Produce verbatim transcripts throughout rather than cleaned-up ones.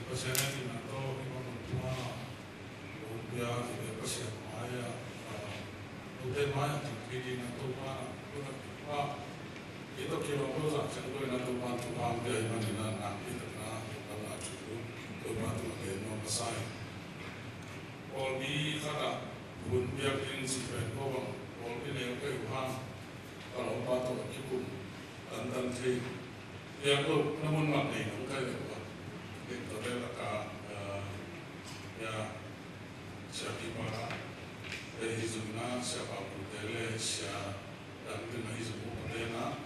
Pasian a dingin a tawh i mangmuhna, Pasian mai-ah, Pasian mai-ah, ah, Topa mai-ah, Topa mai-ah, Topa mai-ah, Topa mai-ah, i tawh kilawm lo zah ciang lo in a Topa, Topa mai-ah i manin a nakpi takin a Topa thu, Topa thu a gen nuam ka sa hi. Pawlpi khat ah hun biakinn cih pen ko bang, pawlpi neu ka hi uh hang, ka lawmpa tawh kikum tantan thei. Biak lo na mun mah nei nong kai lo ah. Dik tawh te lak ah, ah, ya, Sia Kipa, eh, hi zong na Sia Pau Pu te le Sia dang ding ahi zong uh pate na,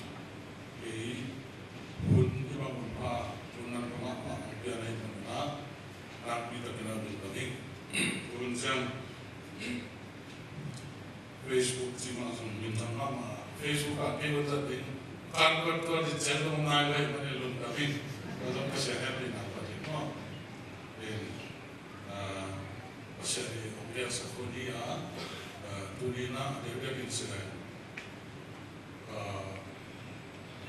kei hun i bang hun pha, hun nan ka mahmah, hong pian ahi hun na, nakpi takin a hun ka ding. Hun ciang Facebook cih mah zong minthang mahmah. Facebook ah kei hun zat ding, kan kuat kuat i cian zong nai lai mah ne lun ka ding. Ka zong ka sia happy nak ka ding maw. Aa, Pasian in hong piaksak hun hi a, aa, tuni in a deuhdeuh in si leng, aa,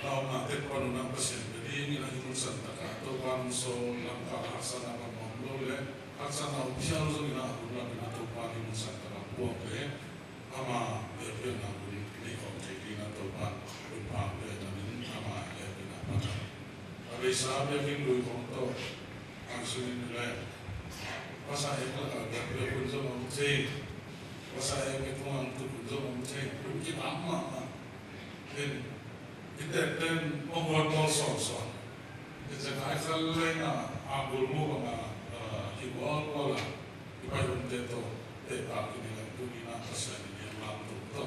na omna tek pan un a Pasian bia ding in a hi mun santak ah Topa hong sawl lam kal haksatna pan om lo leh haksatna hong phial zong in a hun lam in a Topa hi mun santak ah puak leh ama biakpiakna hun nei khawm thei ding in a Topa hun pha pia in a min ama biakpiakna pan a, a beisa biakinn lui khawng tawh Ang sung in le, masa ek la ka biak biak hun zong om thei, masa ek e kung ang tu hun zong om thei, hun ki bang ma ma. Ken, i tek ten mong wan mong song song. I tek ai kal le na, a bul mu bang a, i wal wal a, i pai hun te to, te pa ki ni le tu ni na ka sa ni ni lam tu to.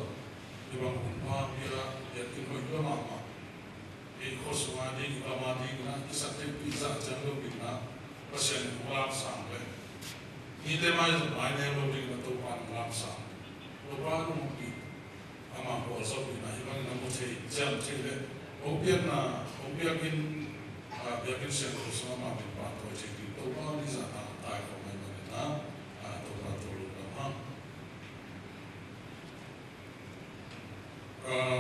I bang hun pa mi la, ya ki mo i la ma ma. I khua sung a ding, i gam a ding na, i sak thei pi zah ciang lo ding na, Pasian in hong lamsang le. Mite mai zong mai ne lo ding na Topa in hong lamsang. Topa in hong pi. Ama pawl zong ding na, i bang in a mu thei, ciam thei le. Hong piak na, hong piak in, a, piak in siang khua sung ama min pa toi thei ding. Topa in i zah na, tai khong mai ma ding na, a, Topa to lo lam hang. Aa,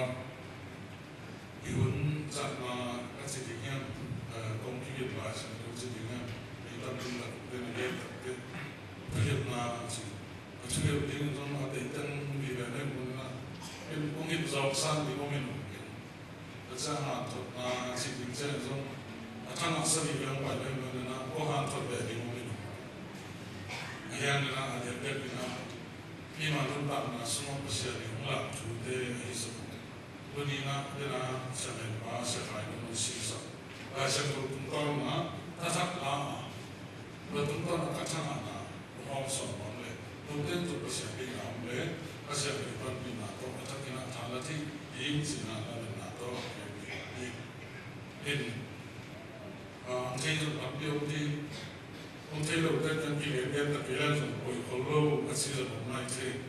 i hun zatna ka ci ding hiam, aa, kong kigin lai siangtho ci ding hiam, mi tampi tak te na gen tak te, thuhilhna ci. A thuhilh ding zong a teiteng vive na hi mun na, in kong hih zawk san ding om in om in. A ciang hanthotna ci ding ciang zong a thangah sa vive hong pai na hi mun na, kong hanthot ve ding om in om. A hiang na a lian lian in a, Keima nuntakna sungah Pasian in hong lak thute ahi zong, tuni-in ah dena Sia Meng pa Sia Khai Nung hong sisak Lai Siangtho tungtawn ah thathak la a, tua tungtawn ah ka thangahna hong hawm sawn mawk leh, note in tua Pasian deihna om leh Pasian in panpihna tawh a thakin ah tha la thei ding cihna na lemna tawh a piak ding. In, ah, ang thei zong tampi om ding. Hong thei lote kan kigen gen ta kei leng zong poi khol lo a ci zong om nai thei.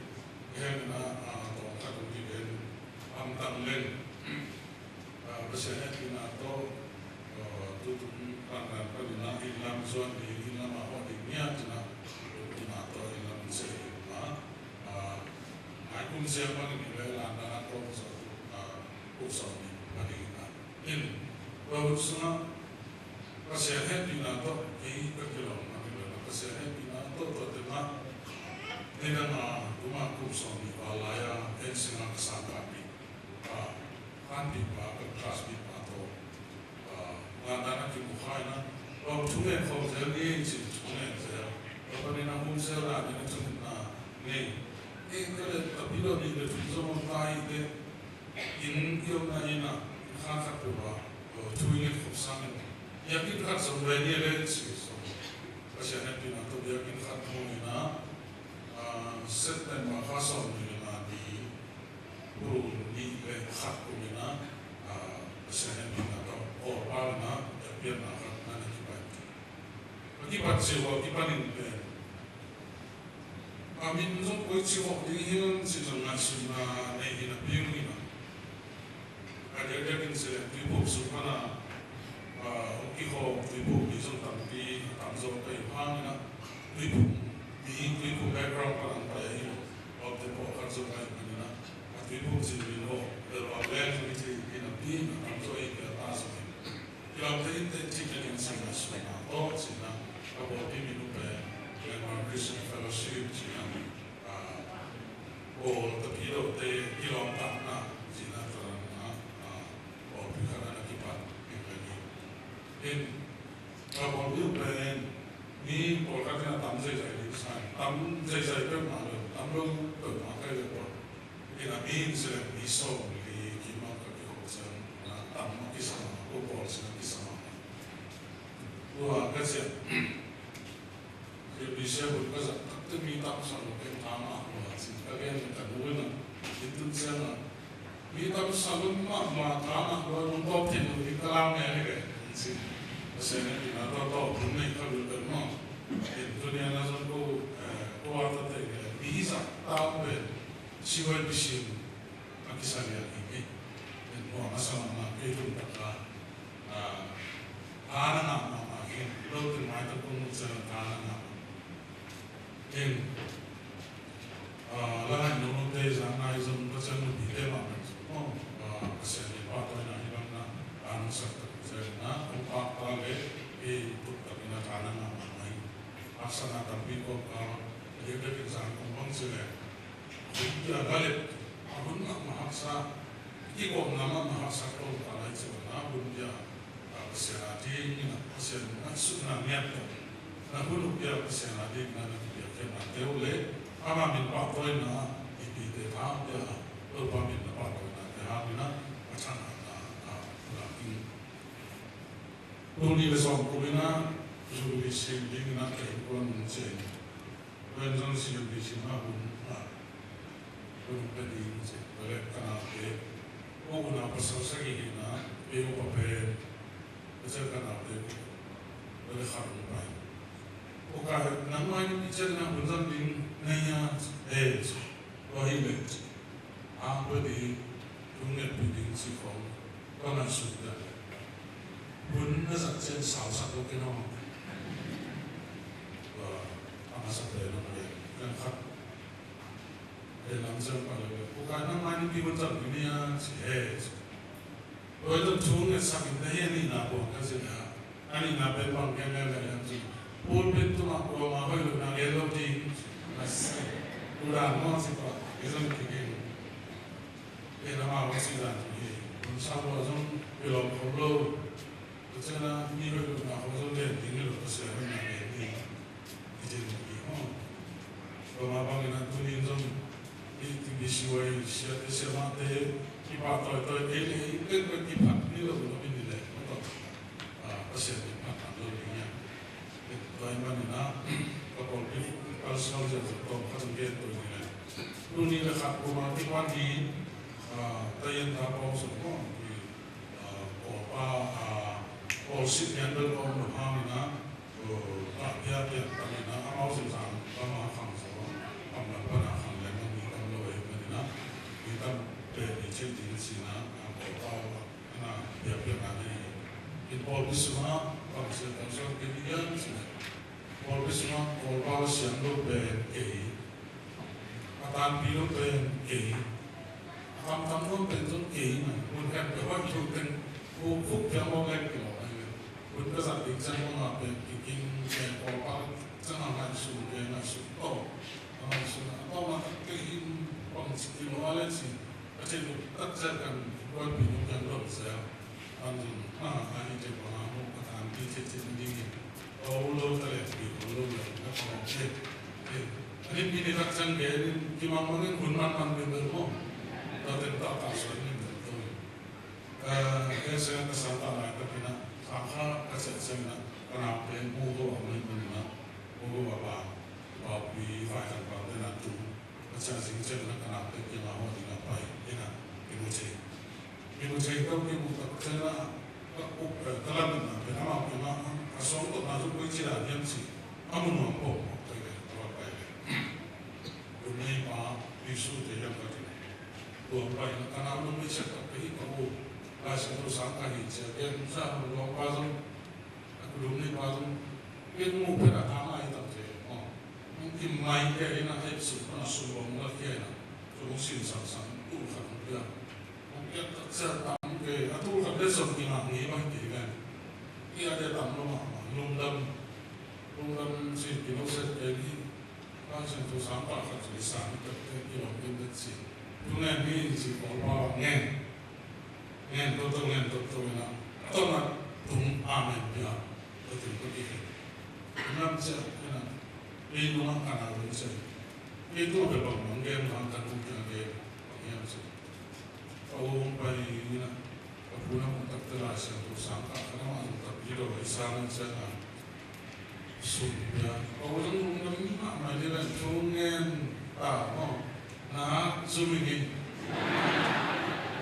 Heng in ah, ah, tawm khat hong kigen hamtang leng, ah, Pasian hehpihna tawh, ah, tutung London panin ah inn lam zuan ding, inn lam ah hawh ding ngiat in ah, hehpihna tawh inn lam se in ah, ah, nai kum siang panin i le London ah tawm zawh, ah, kum sawm ni panin ah. In, tua hun sungah Pasian hehpihna tawh kei ka kilawm a, kilawm a, Pasian hehpihna tawh tua tengah nidang a tuma kum sawm nih val lai-a fencing a ka sangkahpih pa, khanpih pa, ka classmate pa tawh, ah, London a kimu kha in ah, tua thu ngen khawm zel ni ci, thu ngen zel. Tua panin a home cell ah ni na thungetna nei. Ei ka le tapi lo nih le thum zong om ta hi teh. Inn i omna inn ah, inn khan khat peuh ah, eh, thu i nget khop sangin, biakinn khat zong ve ni le ci zong. Pasian hehpihna tawh biakinn khat hong in ah, ah, September kha sawmnih le nga ni, April nih le khat kum in ah, ah, Pasian hehpihna tawh Kawlpau in ah biakpiakna khat na na kipan. A kipat cih uh a kipan in pen a min zong koi ci vawh ding hiam cih zong ngaihsutna nei hi napi uh hi na. A diakdiak in ci leng Tuiphum sung pan a, ah, hong kikhawm Tuiphum mi zong tampi a tamzaw ka hi hang in ah, Tuiphum mi, Tuiphum background pan a hong pai ahi lo. Lawmte pawlkhat zong ka hi hang in ah, a Tuiphum cih min aw, bel a leng zong hi thei hi napi in a tamzaw hi pia ta zong hi. Kilawmte in teh thik le ding sangna sungna tawh cihna. Yu pen mi pawlkhat in a tam zeizai ding sa, tam zeizai peuhmah lo, tam lo peuhmah kai lo pawh. Ina mi in sileh mi sawm li kim a ka kiho ciang, na tam a kisa mah, ko pawl sin a kisa mah. Tua ka ciang, Sia Bisia hun ka zat takte mi tam sa lo ken tha mah lua cin ka gen ka nu in a, in tun ciang a, mi tam sa lo mahmah tha mah lua nung tawp thei lo ding ka lam nge le ke, cin. Pasian in a tawp tawp hun nei ka lut peuhmah. In tuni a na zon ko, eh, ko a ta tei le mi zat tam pen siwai pisin a kisa lian hi. In hua masa mahmah kei tung taka, ah, tha na ngah mahmah hi. Lo tung mai tung kong mu ciang tha na ngah. In, ah, la ngai nong te zang ngai zong ka ciang nupite mahmah. Oh, ah, Pasian in pahtawina hi bang na, ah, nong sak tak ciang na, kong pakta le, eh, tuk takin a tha na ngah mahmah hi. Haksatna tampi kong ka, a diakdiak in zang kong bang ci le. Hun pia galep, a hun mahmah haksa, kikopna mahmah haksa tawh ka lai ciang a hun pia, a Pasian a ding in a Pasian ngaihsutna ngiat tawh. Na hun uh pia Pasian a ding in a na kipia khiatna teu le, ama min pahtawina, i pite tha pia, Topa min na pahtawina te hang in a, a thang a, a, a, a, in. Tuni le sawm kum in a, Jubilee sim ding in a, ka innkuan mun ciang. Tua in zong C M D C na hun, ah, hun ka ding ci, tua leh ka naute, ko unau pasal sagih hi na, peuh pa pen, ka ciang ka naute, tua leh khat hong pai. Ko ka, nangmah in i ciang na hun zang ding, na hia, eh, tua hi leh, a, tua ding, thu ngetpih ding ci khong, Ka ngaihsut pen hun na zat ciang sausak lo kei naw. A masa pen a mawk pen khat. Pen lam ciang pa lo. Ko ka nangmah in pi hun zat ni a ci he. Oi, tua thu ngetsak in na hi a nihna buang ka ci a. A nihna pen bang gen lel lel hiam ci. Pulpit tungah kuamah hoih lohna gen lo ding. Tua dan maw ci pa. Kei zong kei kei. Ken amau a cih dan hi, hun sa lua zong kilawm khol lo. Tua ciangin mi hoih lohna khong zong gen ding hi lo, Pasian hoihna gen ding hi. I cih hi maw. Tua mah bangin a tuni in zong i, i B C Y siate siamahte i pahtawitawite i le i pek pek i phat ni lo lo in i le maw tawh. Ah, Pasian in phat phat lo ding hi a. Tua ahih manin a, ka pawlpi cultural ziahziah tawm khat in gen tua hi leh. Tuni le khat kum a kipan hi, ah, Taiyan ta pawng sung kawng hi, ah, Kawlpa, ah, Kawlsik lian bel kawng lo hangin a, oh, ka pia pia tamin a, amau zong zang, ka ma khang zaw, kam lam pan a khang leng a mi tam lo ahih manin a, mi tam pen hi cih ding sin a, ah, Kawlpa, Ana, biakpiakna nei hi. In pawlpi sungah, bang sia bang suan kei ding hiam cih leh, pawlpi sungah Kawlpau siang lo pen kei hi. A tanpi lo pen kei hi. A kamtam lo pen zong kei hi. Mun khat peuh a i thu teng, vuk vuk piang mawk leng kilawm ahi ve. Hun ka zat ding ciang mawk a pen kikim, pen Kawlpau ciang a ngaihsun, pen ngaihsun tawh. A ngaihsun a tawh mah tak kei hi, bang ci kilawm a le ci. Ka theih loh takciang kan innkuanpih nung kiang dong zel. An zong, a, a hi te bang a mu, a tanpi thei thei nadingin. Aw, u lo ta leh, pi u lo leh, na pang thei. Eh, a ni pi ni takciang gen in, kimang mangin hun man man min bel maw. Tua teng tawh ka suan min bel tawh. Eh, eh, siang ka sang ta lai takin a, khang kha ka ciah ciangin a, ka nau pen mu go a mai man in a, mu go a ba, ba pi vai kan ba te na tu. A ciang zing ciang na ka naute kiangah hawh dingah pai, ina, kimu thei. Kimu thei tawh kimu tak ciang na, ka uk, eh, ka lametna pen amau kiangah, a sawng tawhna zong koici dan hiam ci, a mu nuam pawh, pawh, pai ve, a va pai ve. Kum nei pa, Jesu te hiam ka ti. Tua pai na ka nau lung nei ciat tak ka hi ka u, Lai Siangtho sang ka hi ciat, ken sa lung pa zong, a ku lung nei pa zong, ken mu pen a tha ngai tak te, oh. Hong kim mai kei in a hei sum pan a sum bawng la kei in a. Sum hong sin sang sang tul khat hong pia. Hong pia tak sia tam kei a tul khat le sum ki ngak ngei bang kei ven. Ki a de tam lo mah mah lungdam. Lungdam sin ki lo set kei ni. Bang sin tu sang pa khat ki sang tak te ki lawm kim det sin. Tu ngen ni si Kawlpa ngen. Ngen toto ngen toto in a. Tawh na tung amen pia. Tua teng tua kikhen Hiam ciah, ina, kei nungah ka na lung ciah. Kei tua bel bang bang gen hang ka nu kiang gen. Bang hiam ciah. Ka u hong pai ina, ka pu na hong tak te lai siang tu sang ka, ka na ma hong tak pi do, i sang ciah na. Sum pia. Ka u zong lungdam mahmah ni leh thu ngen ta maw. Na, zum hi ni.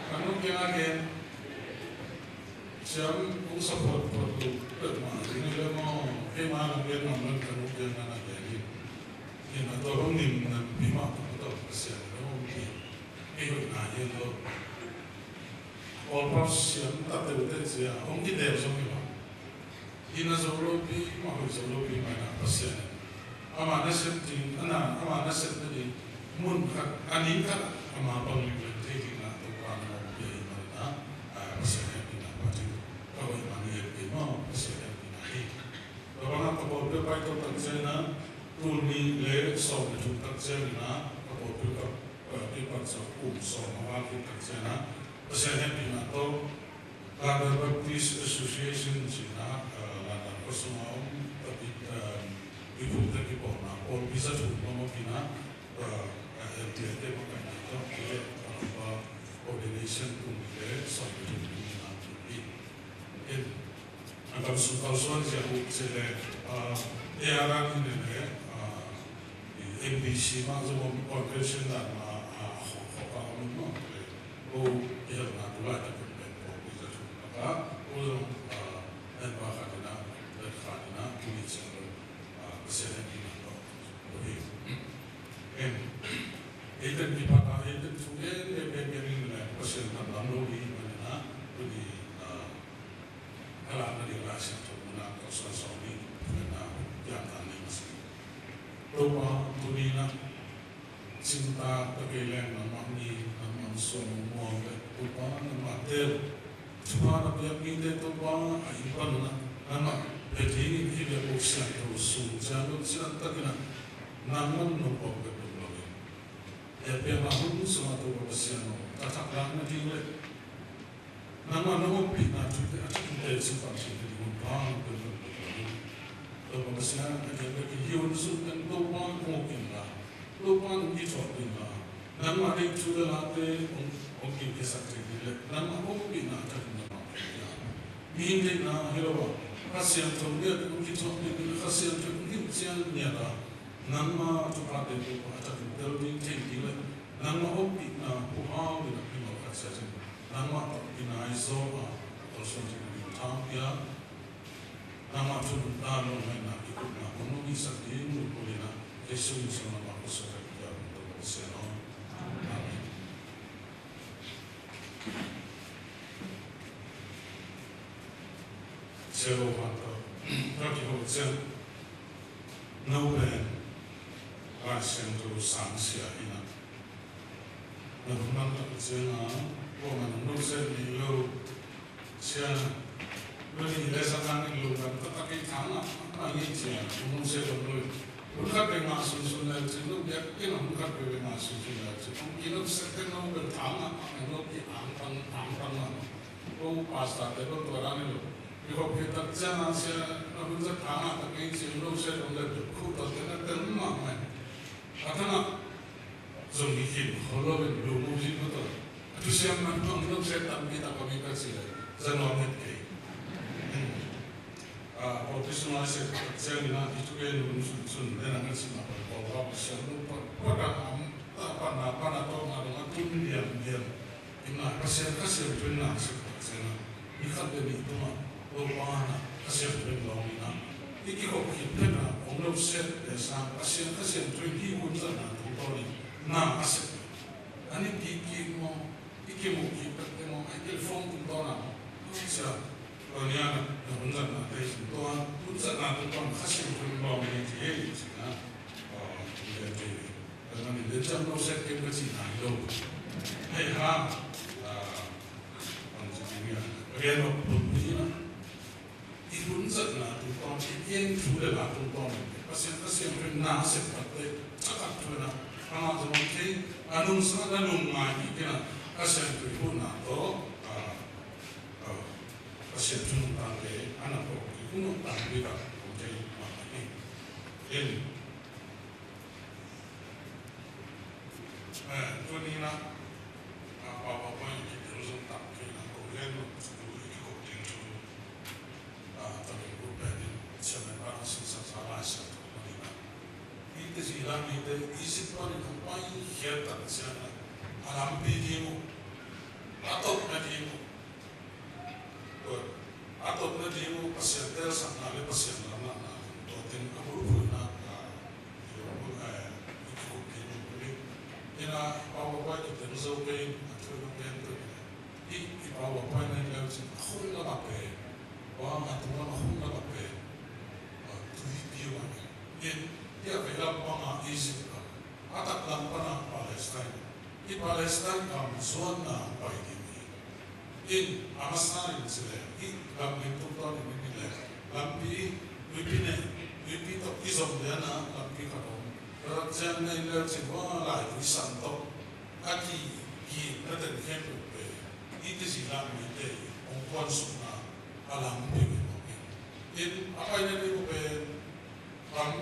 Ka nu kiang a gen. Siam kong support phot lo peuhmah ding hi leh maw. Keima nong gen ngam lo ka nu kiang a na gen hi. Hi na tua hong nim nampi mah tua tawh Pasian lo hong pi. Kei hoihna hi lo. All Pass siam ta teuteu cia hong kidel zong hi lo. Hi na zo lopi, mah hoih zo lopi mah na Pasian in ama nasep ding, a na, ama nasepna ding mun khat, a ning khat, ama bang ling len thei ding na Topa na hong pia hi mah na, a, Pasian hehpihna pa ding ka hoih mah ni hehpih maw, Pasian hehpihna hi. Tua bang a ka pawlpi a pai to tak ciang na, tul nih le sawm le thum tak ciang na, ka pawlpi ka, a, kipat sa kum sawm a val kik tak ciang na, Pasian hehpihna tawh, London Baptist Association cihna, eh, London khuasung a om, eh, i, eh, i phungte kipawlna pawlpi za thum a om kina, eh, eh, L T L te makaihna tawh, eh, eh, coordination tung le sawm thum tung na tung hi. En, a kam sung kalsuan zia uh cih le, eh, A R R hi ne le, eh, M B C mah zong om, convention dan mah, eh, khawk khawk a om mah le. Ko i helna tu laitak pen ko i za thu laka ko zong, ah, en ba khat ina, en khat ina, tu ni ciang lo, ah, Pasian en ina lo. Ko hi. En, ei ten kipat a, ei ten thu en, en, en, en, en, en, Pasian kan lam lo hi, man ina, tu ni, ah, a lakna ding Lai Siangtho muna ko suan sawm ni, na, piang tan ni masi. Topa, tu ni na, Cinta ta kei leng nangmah mi, nangmah suang muang le Topa nangmah tel. Thupha na piak mite Topa a inn pan na nangmah pia dingin hih biakbuk siangtho sung ciang lo cian takin a nangmah nong pawk bek lo in. Hih a piakna hun sungah Topa Pasian aw, ka thak lak na ding le Nangmah na ompihna thute a thak in teel suk pang thei ding hun pang peuhpeuh. Topa Pasian a diak bek in hih hun sung teng Topa hong uk inla, Topa hong kithuah inla, nangmah deih thu le late hong, hong kiphiasak thei ding le nangmah ompihna a thak in nangmah hong pia. Mihing deihna hi lo a, Kha Siangtho ngiat hong kithuah ding le Kha Siangtho hong hilh ciang ngiat a, nangmah thuphate Topa a thak in tel ding thei ding le nangmah ompihna huhau in a kimal khat sia cin. Nangmah tawh i nai zaw a, a kalsuan cih ding thang pia. Nangmah thu nungta nong ngaihna kikupna kong nong hihsak ding nungkul in a, Jesu min sung nangmah kong suak pia, Topa Pasian aw. Amen. Sia lo van tawh ka kiho ciang no pen Lai Siangtho sang sia in a. Na hun mang tak ciang a, ko man no se ni lo. Sia, lo ni le sa nang lo kan tak tak i thang a, a ngi cia, no se lo lo. Hun khat pe nga sun sun le cin lo biak in a hun khat pe pe nga sun sun le cin. Hong ki lo se te no pe thang a, a no ki ang tang ang tang a. Ko pastor te lo tua dan lo. Ki hop ki tak ciang a sia, a hun sa thang a tak i cin lo se lo le khu ta te na tel ma mai. A thang a. Zong hi khin khol lo in lu mu hi ko to. A thusiam man thong lo se tam ki tak a mi ka ci le. Za nuam het kei. A, office ngai se tak ciang in a, i thu gen hun sun sun, le nang a si ma pa, ko ka pa siam lo pa, pa da am, ta pa na, pa na to ma dong a tun liam liam. Ina Pasian Kha Siangtho in na sep tak ciang a, mi khat le nih tungah Topa na Kha Siangtho in lawng in a, i kikhop khit phet a, hong lo sep le sang Pasian Kha Siangtho in hi hun zat na tungtawn in na a sep. A ni kik kik maw, i kimuh kik pek te maw, a i telephone tungtawn a maw, sia, tua ni a na hun zat na te tungtawn, hun zat na tungtawn Kha Siangtho in lawng in ci hi, ci na, a, ci hi. Ka man in le ciang lo sek kem ka cihna hi lo. Hei ha, ah, bang ci ding hia. Ka gen lo pun ni na. I hun zatna tungtawn, i gen thu le la tungtawn. Pasian, Pasian thu na sek tak te, a tak thu na. Ama zong thei, a nung sa na nung ngai ni kina. Pasian thu i hun na to, ah, ah, Pasian thu nung tang te, a na ko, i hun nung tang te ka, ko te, ma ni. Israel mite Egypt panin hong paikhiat tak ciangin a lampi ding uh, a tawpna ding uh, a tawpna ding uh Pasian telsakna le Pasian lamlahna, tua teng a bulphuhna ka i kikupna uh. Ina Pau Papai kiteng zo kei in a thu nong gen tua hi. I Pau Papai na i leu cin a khung lama pen, bang a tung lama khung lama pen tuipi uh a hi. In, i a vei lam panga Egypt a, a taklam pana Palestine. I Palestine gam zuanna pai ding hi. In, a masa in ci leng, i gam lim tuk tawn in i leng, lampi, tuipi ne, tuipi tawh i zom liana lampi khat om. Tua ciang na i leu cin bang a lai tui san tawh a ki, ki na ten khempeuh pen i kizi lam mite hong kuansukna a lampi hi mawk hi. In, a paina ding uh pen gam,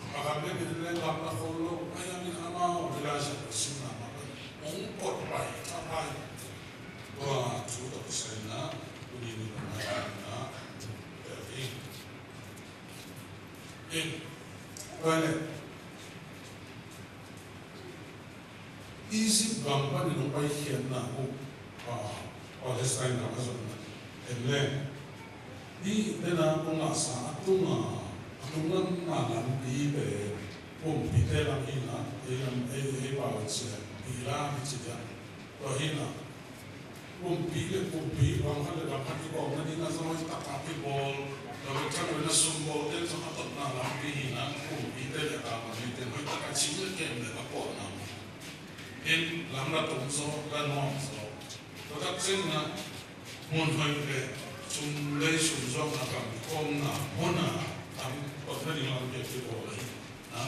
a gam le min le gam na khol lo, a hiangin amau realization simna mah pen hong pot pai, a pai. Tua thu tawh kisai na, tuni ni pen na, na, tel hi. In, tua le, Egypt gam panin hong paikhiatna uh, ah, Palestine gam a zonna en leng, hih dena kong lahsa a tunga, a tung lamna lampi pen kumpite lam hi na, ei lam, ei, ei pau ciang, pi lam hi ci diam. Tua hi na, kumpi le kumpi, gam khat le gam khat kikawmna ding a zong hoih taka kibawl, tua bek tham loin a sum bawlte zong a tawpna lampi hi na, kumpite le a gam a neite hoih taka cing le kem le a pawlna. In lam la tum zaw, la nuam zaw. Tua tak ciangin a mun hoih le sum lei sum zuakna gam kikawmna mun a tam tawpna ding lampi a kibawl ahi na.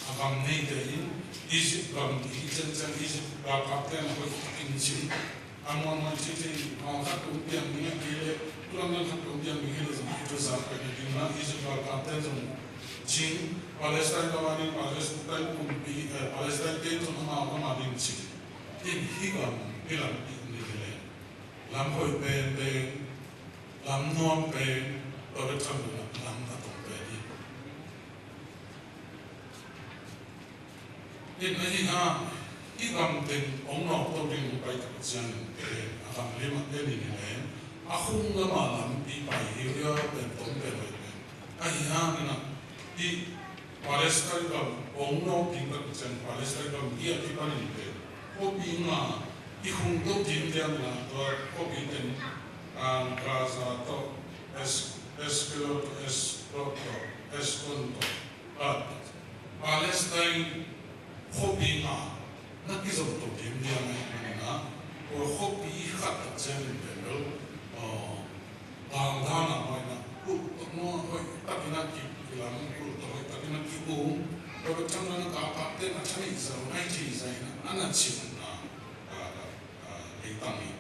A gam neite in Egypt gam i ciangciang Egypt galkapte in a hoih takin cing. A muanhuai cingcing, a khat tum piang ding a kei leh, tulam dang khat tum piang ding hi leh zong i tuzak pen a ding na Egypt galkapte in zong cing. Palestine gam a ding, Palestine kumpi, eh, Palestine te in zong amau gam a ding cing. In hih gam, hih lam i nih hi leh lam hoih penpen, lam nuam pen, tua bek tham loin lam a tawp pen hi. In ahi hang, i gam teng hong nawkto ding hong pai tak ciangin pen, a gam lim a pen in hi leh, a khung lama lampi pai hi uh a pen tom pen hoih pen. Ahi hangin a, i Palestine gam hong nawk ding tak ciang Palestine gam hi a kipanin pen khuapi nga i khungto ding diang na tua khuapi teng, ah, Gaza tawh, Es-, Askelon tawh, Ashdod tawh, Ekron tawh, ah, Palestine khuapi nga na kizom to ding diang a hi manin a, tua khuapi khat tak ciangin pen bel, ah, Galdana mah in a, kulh tawh maw hoih takin a ki, kilam kulh tawh hoih takin a ki-um. Tua bek tham loin a galkapte in a tha neih zah, ngai thei zah in a, a na cin na, a, a, a, ei tang hi.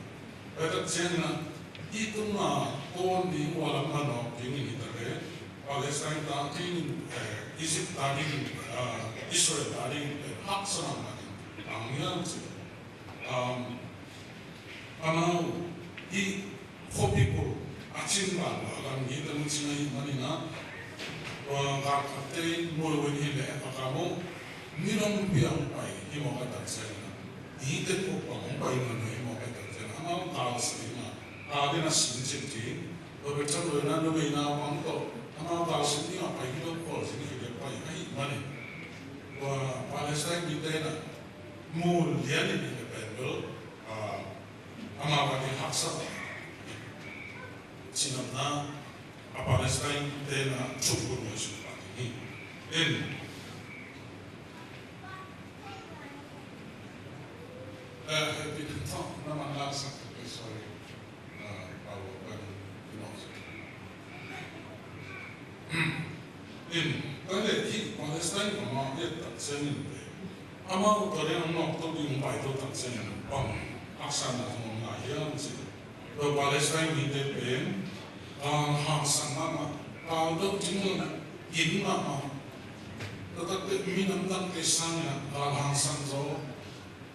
Tua tak ciangin a, i tunga pawn ding ua lam a nawk ding in hi ta le, Palestine ta ding in, eh, Egypt ta ding in, a, Israel ta ding in, eh, haksa mahmah ding, ang hiam cih. Um, amau i khuapi kul a cin vanlak a lam hi teng cin ahih manin a, uh, galkapte in mu lo in hi leh a gam uh milom piang pai hi mawk a tak ciangin a, i tek uh pang hong pai ngan hi mawk a tak ciangin a, amau galsim ding a, gal in a sim cin ding, tua bek tham loin a nubeina bang tawh amau galsim ding a pai hi lo khualzin hi leh pai ahih manin, tua Palestine mite in a, mu lian in i le pen bel, ah, amau a ding haksa, cinopna, a Palestine te in a thuk hun ngaihsut pah ding hi. In, eh, happy talk na man laksak, sorry. In, tua leh hih Palestine amau i et tak ciangin pen, amau tua ding hong nawkto ding hong paito tak ciangin bang haksatna zong om lai hiam cih leh, tua Palestine mite pen, ah, hangsan mahmah, kal deuh ding lo, gin mahmah. Tua tak leh minam dangte sangin a kal hangsan zaw,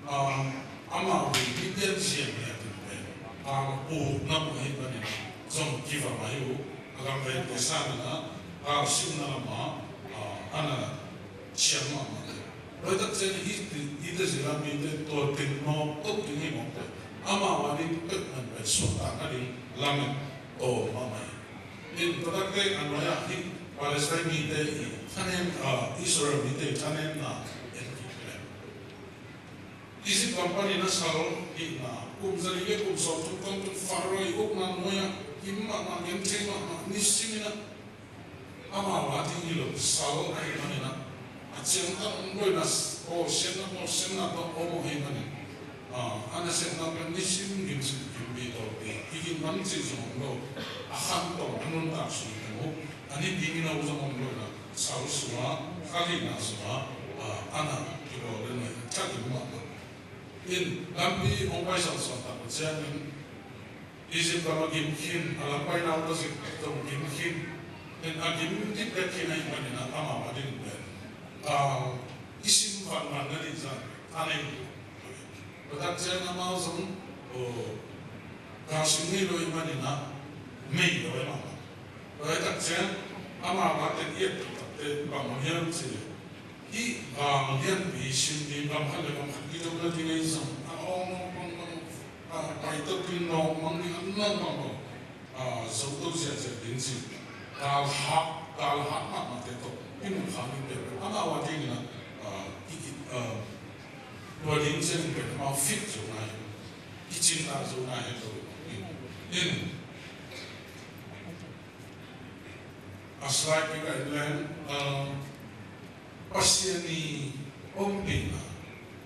ah, amau hi Midian ziahziah in pen, ah, pukna uh ahih manin zong kivang ahi uh, a gamvengte sangin a, ah, simna lamah, ah, a na, siam mahmah hi. Tua hi tak ciang hih, hih tezila mite tua teng nawk to ding hi mawk teh, amau a ding pek man pen suahtakna ding lamet tawm mahmah hi. In tua tak teh a nuai-ah hih Palestine mite i thanem, ah, Israel mite i thanemna en kik leh, Egypt gam panin a sal hihna kum zali le kum sawmthum kong tung Pharaoh i ukna nuai-ah kim mahmah, genthei mahmah, nisimin ah amau a ding hi lo sal ahih manin ah, a ciangtan om lo in ah, bawlsiatna, bawlsiatna tawh om ahih manin, ah, a nasepna pen nisim gimsik gimpi tawh hi, kigin man cih zong om lo, a khan tawh a nuntak sung teng uh a ni dingin a uh zong om lo in ah, sal sungah, kha lihna sungah, ah, a na kibawl den uh hi, thakim mahmah. In lampi hong pai sawnsawn tak uh ciangin, Egypt gam a gim khin, a lam paina uh tawh zong gim khin. In a gim dikdek khin ahih manin ah amau a ding pen, ah, kisim vanvan na ding zah a nei. Tua tak ciang amau zong, oh, galsim ngei lo ahih manin ah mei lo ahih mah. Tua hi tak ciang amau a teng i et tak teh bang hiam cih leh, hih gal lianpi sim ding, gam khat le gam khat kidona ding ahi zong a awng nawk bangbang, a pai to ding nawk mang ding, a nawk bangbang, a zo to ziahziah ding ci. Galhat, galhat mahmahte tawh i muh kha ding pen amau a dingin ah, a, i, i, a, tua ding ciangin pen amau fit zo nai, i cingtak zo nai hi lo. In, in, a slide pi ka in leng, a, Pasian i ompihna,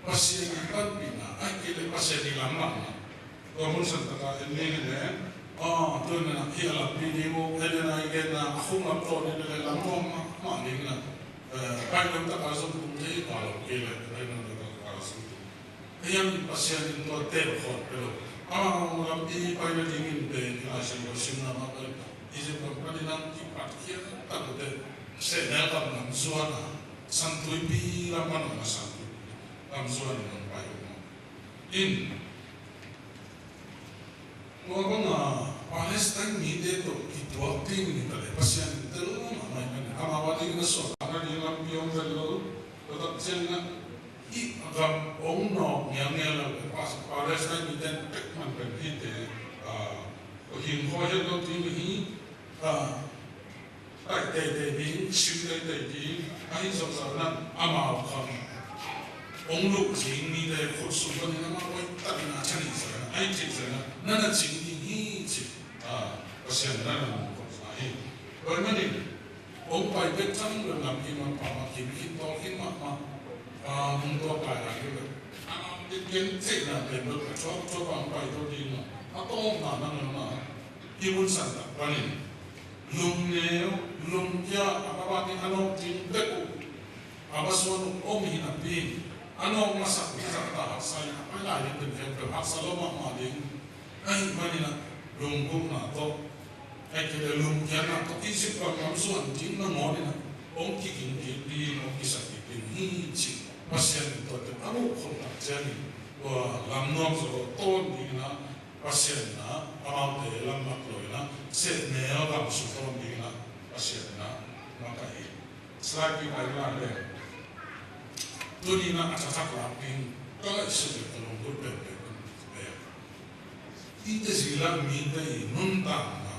Pasian i panpihna, ahih kei leh Pasian i lamlahna. Tua hun santak ah en ning in leh, ah, tu in ah hih a lampi ding uh, en in ah i genna, a khung lam tawh ding leh lam tawh mah, mah ding in ah, eh, pai lam tak ah zong tung thei, pai lam kei leh, pai lam tak ah zong tung. Ahi hangin Pasian in tua telkhawm pia lo. Amau lampi pai nadingin pen i Lai Siangtho simna mah pen Egypt gam panin a kipat khiat tak uh teh, sehnel gam lam zuan a, Santuipi lam pan a, Santuipi lam zuan in hong pai uh maw. In tua bang a Palestine mite tawh kituak ding hi ta leh Pasian in tel mahmah hi. Amau a dingin a suahtakna ding lampi om zel lo. Tua tak ciangin ah hih a gam hong nawk ngialngial lo, Pa-, Palestine mite in pek man pen hihte, ah, hing khawi het lo ding hi, ah, taih teitei ding, sim teitei ding, ahi zongzong in ah amau khang hong luh ding mite khut sung panin amau hoihtakin a tha nih zong in ah, a hi cih zong in ah, na na cing ding hi ci, ah, Pasian in a na hong khut zong hi. Tua ahih manin, hong pai bek tham lo, lampi manpha mah kim khin, tawl khin mahmah. Ah, hong tua pai lai lo. Ah, i gen theihna pen lo, a thuak thuak a hong pai to ding mah. A tawpna nangawn ah, hih hun santak panin lungneu, lungkia, a va bang in a nawk ding bek uh, a va suan uh om hi napi in, a nawk masak uh zahtak haksa in a pai lai ding pen khempeuh haksa lo mahmah ding. Ahih manin ah lunggulhna tawh, ahih kei leh lungkiatna tawh Egypt gam lam zuan ding nangawn in ah hong kiging kik ding, hong kisak kik ding hi ci. Pasian in tua teng a muh khol tak ciangin tua lam nuam zaw lo tawn dingin ah Pasian in ah amaute lam lak lo in ah sehnel gam sung tawn dingin ah Pasian in ah makaih hi. Slide pi pai lai leh. Tuni in ah a tha thak lak ding ka ngaihsut leh ka lunggulh penpen in, eh, hih tezila mite i nuntakna,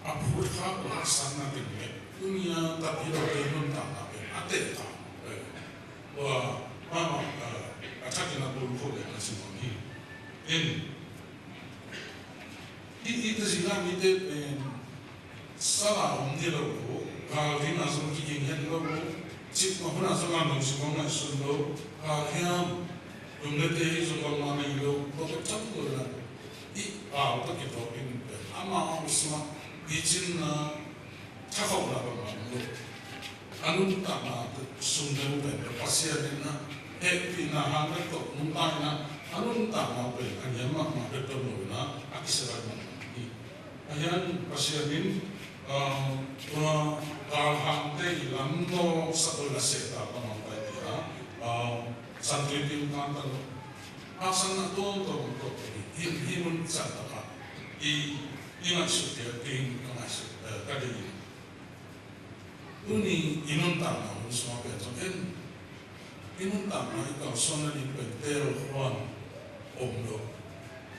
a phutkhak haksatna teng leh tuni a Tapidaw te i nuntakna pen a teh kha. Eh, tua mahmah, eh, a thakin a bulphuh leh ka ci mawk hi. In, hih, hih tezila mite pen sal a om ni lo uh, gal ding a zong kiging het lo uh, cik mah hun a zong a nong sik hong ngaihsun lo, gal hiam, lum le te hi zong bangmah nei lo, tua tua tam lo in ah, hih pau tawh kitawp in pen amau sungah picinna, thakhauhna bangmah om lo. A nuntakna sung deuh pen Pasian in ah hehpihna hang bek tawh nuntak in ah, a nuntakna pen a ngian mahmah bek tawh lo in ah a kisia bai mahmah hi. Ahi hang Pasian in, ah, tua galhangte i lam nawksak lo in a sehtak a mangpai ding a, ah, Santuipi in kan ta lo. Haksatna tuamtuam tawh hi, hi, hi mun santak ah i, i ngaihsut ding ka ngaihsut, eh, ka deih hi. Tuni i nuntakna uh sungah pen zong en, i nuntakna i kalsuanna ding pen teel khuan om lo.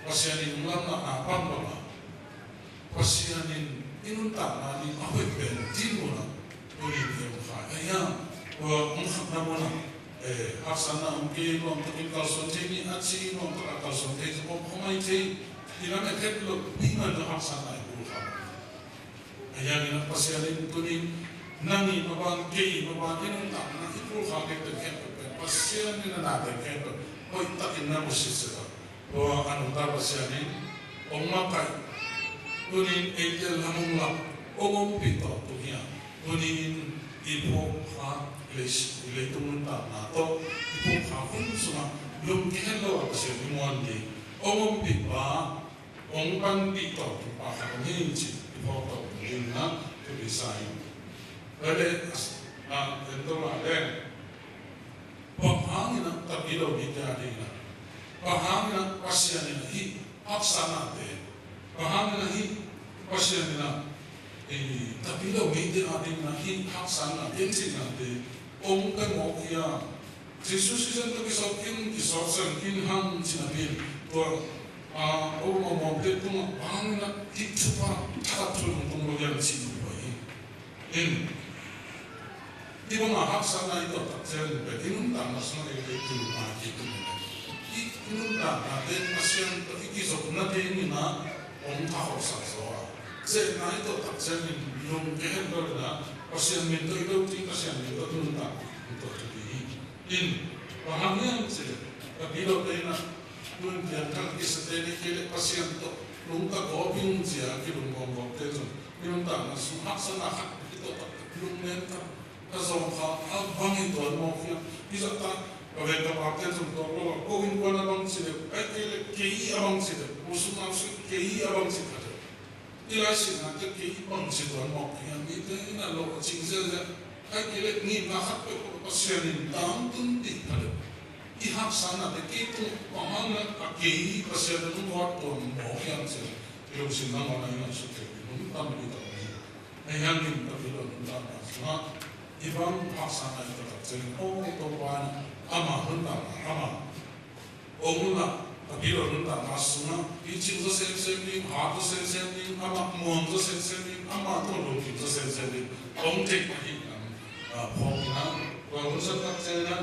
Pasian in lamlahna bang bang a, Pasian in i nuntakna ding a hoih pen dinmun ah tuni in i om kha. Ahi hang tua hong khatna mun ah, eh, haksatna om kei, nuam takin kalsuan thei ni a ci, nuam takin kalsuan thei zong om kha mai thei. I lam et het lo, mi man lo haksatna i pul kha. Ahi hangin ah Pasian in tuni in nang i maban, kei i maban, i nuntakna i pulkha kei pen khempeuh pen Pasian in a nate khempeuh hoih takin na mu sitset a, tua a nungta Pasian in hong makaih, tuni in eite lam hong lak, hong ompih tawh tung hi a. Tuni in i phuakkha, i lei, i leitung nuntakna tawh i phuakkha hun sungah lungkia lo a Pasian i muan ding, hong ompih pa, hong panpih tawh tung pa khat om hi cih i phawk tawh tung ding na thupi sa ing. Tua leh, ah, en to la leh, bang hangin ah tapi lo mite a dingin ah, bang hangin ah Pasian in ah hih haksatnate, bang hangin ah hih Pasian in ah, eh, tapi lo mite a dingin ah hih haksatna, gensiatnate hong pia mawk hiam? Jesu sisan tawh kisawp in, kisawp san in hang ci napi in, tua, ah, a um a muamte tungah bang hangin ah hih thupha thakhat thu hong tung lo hiam cih hong pai hi. In, hih bangah haksatna i tuah tak ciangin pen i nuntakna sungah ei, ei kilumna kik in, i, i nuntaknate Pasian tawh i kizopna dingin ah hong thakhauhsak zaw a, zeetna i tuah tak ciangin lungkia het lo in ah Pasian min tawh i lo ding, Pasian min tawh i nuntak ding tawh thupi hi. In, bang hang hiam cih leh, ka pi lote in ah, tun piang thang kisate ni kei leh Pasian tawh lungtak gawp ing ci a kilunggawp gawpte zong i nuntakna sung haksatna khat i tuah tak lungnem tak, ka zawng kha a bang hi tuan mawk hiam? Hi zah tak ka veng ka pate zong tuak lo a, ko innkuan a bang ci leh, ahih kei leh kei a bang ci leh, u sung nau sung kei a bang ci kha leh, i laisinna teh kei bang ci tuan mawk hiam? Mite in a lo a cing ziahziah, ahih kei leh ngimna khat peuh Pasian in tangtun dih kha leh, i haksatna teh kei tung bang hang leh a kei Pasian in hong guat tuan mawk hiam ci leh, i lungsim nangawn a i ngaihsut kei, i lungsim tampi tak om hi. Ahi hangin ka pi lo nuntakna sungah i bang haksatna i tuah tak ciangin, aw Topa in ama nuntakna, ama hong lak, ka pi lo nuntakna sungah picing zaw semsem ding, hat zaw semsem ding, amah muang zaw semsem ding, amah tawh lungkim zaw semsem ding hong theih ahih lam, ah, phawk in ah, tua hun zat tak ciangin ah,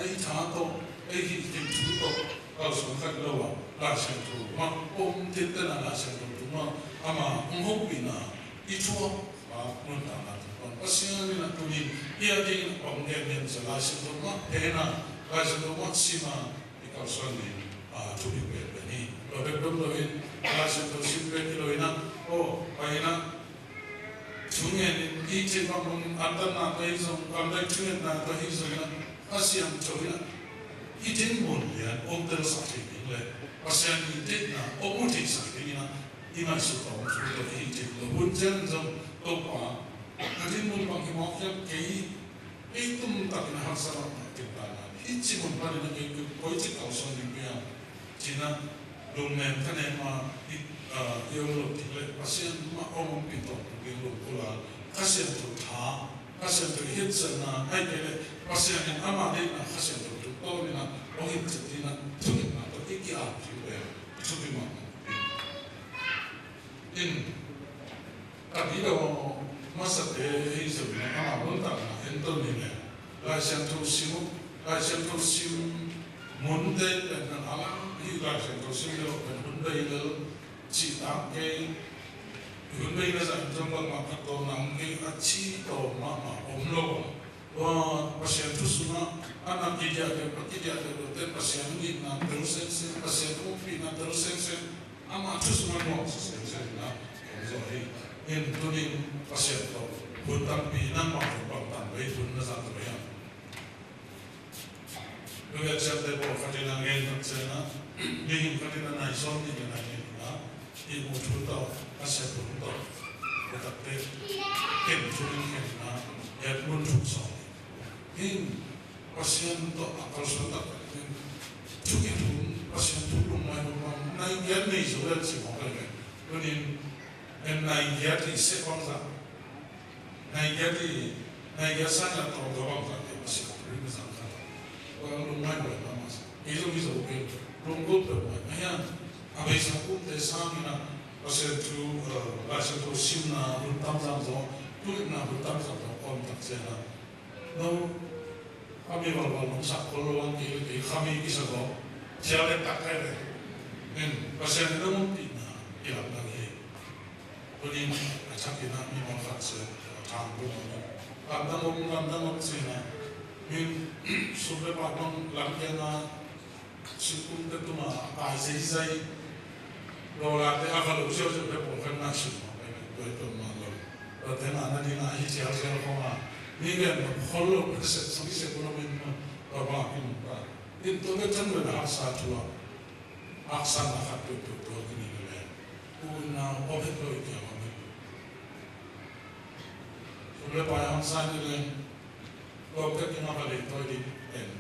ei tha tawh, ei hih theih thu tawh, kalsuan khat lo a, Lai Siangtho mah om tenten a, Lai Siangtho tungah ama hong hopihna i thuak a, nuntakna tungtawn Pasian in ah tuni in i a dingin a pang gengen cia Lai Siangtho mah phen a, Lai Siangtho mah sim a, i kalsuan ding, a, thupi penpen hi. Tua bek dong lo in, Lai Siangtho sim bek hi lo in ah, aw, pai in ah, thungen in, i theih bang bangin antanna tawh hi zong, gamdai thungetna tawh hi zong in ah, Kha Siangtho in ah i dinmun lian hong telsak thei ding leh Pasian i deihna hong mu theisak dingin ah i ngaihsut a hong thu tawh hi thei lo. Hun ciangin zong Topa, ka dinmun bang hi mawk hiam, kei ei tum takin a haksa mahmah kei ta na, hih ci mun panin a kei koici kalsuan ding hiam? Ci-in a lungnem thanem a i, a, i om loh ding leh Pasian mah hong ompih tawh ding lungkul a, Kha Siangtho tha, Kha Siangtho i hiatcianna, ahih kei leh Pasian in ama deihna Kha Siangtho tungtawnin a hong hiatcian dingin a thungetna tawh i ki-ap ding pen thupi mahmah. In, ka pi lo masate hi zongin a, ama nuntakna en to ni leh, Lai Siangtho sim uh, Lai Siangtho sim munte pen a lang hi, Lai Siangtho sim leh pen hun bei lel cih tak kei, hun bei na zah in zong bangmah phattuamna om kei a ci tawm mahmah om lo a. Tua Pasian thu sungah a na kidiah deuh, a kidiah deuh lote Pasian hong itna tel semsem, Pasian hong ompihna tel semsem, ama thu sungah nuamsa semsem na om zaw hi. In tuni in Pasian tawh hun tampi nangmah tawh bangtan bei, hun na zang tawh bei a. Nuai a ciamteh pawl khat in a ngen tak ciangin a, mihing khat in a nai sawm nih le nai nih in a, ihmu thu tawh, a sep hun tawh, a takte ken thu in khen in a, et mun thuk sawm. Hih Pasian tawh a kalsuan taktak in, thunget hun, Pasian thu lungmai hun bang nai giat nei zo lel ci mawk lel. Tunin en nai giat i sep bangzah, nai giat i Nai kia sang a tawng ka bang ka te Pasian ring zang ka ta. Ko ang lung mai mai ma ma sa. Kei zong hi zo kei. Lung gup peuh mai. Ahian a beisa kumte sang in a Pasian thu, eh, Pasian thu simna hun tam zang zaw, tuitna hun tam zang zaw, om tak ciang a. No, a mi valval nong sak khol lo ang kei le kei khami kisa zaw. Sia le tak kai le. Nen, Pasian in a nong pina, i lam dang hi. Tunin a thakin a mi mawng khat se a thang bu mawng. Lamdang om, lamdang om sina. Min sum le pai mawng lam kiang a singkung te tuma a pai zeizai. Dollar te a va lo ziauziau te pawlkhat na sum a pai pai pai tawm ma lo. Tua te na na ding a hi cialcial khong a. Mi gen ma khol lo se song se kulo min ma. Tua ba kin ta. Tin tua te chan lo na haksa thu a. Haksatna khat peuhpeuh tawh kinin a leng. U in nau om het lo i kiang om het. Sum le pai hangsa ni leng. Lawmte kiang a va leitawi ding en.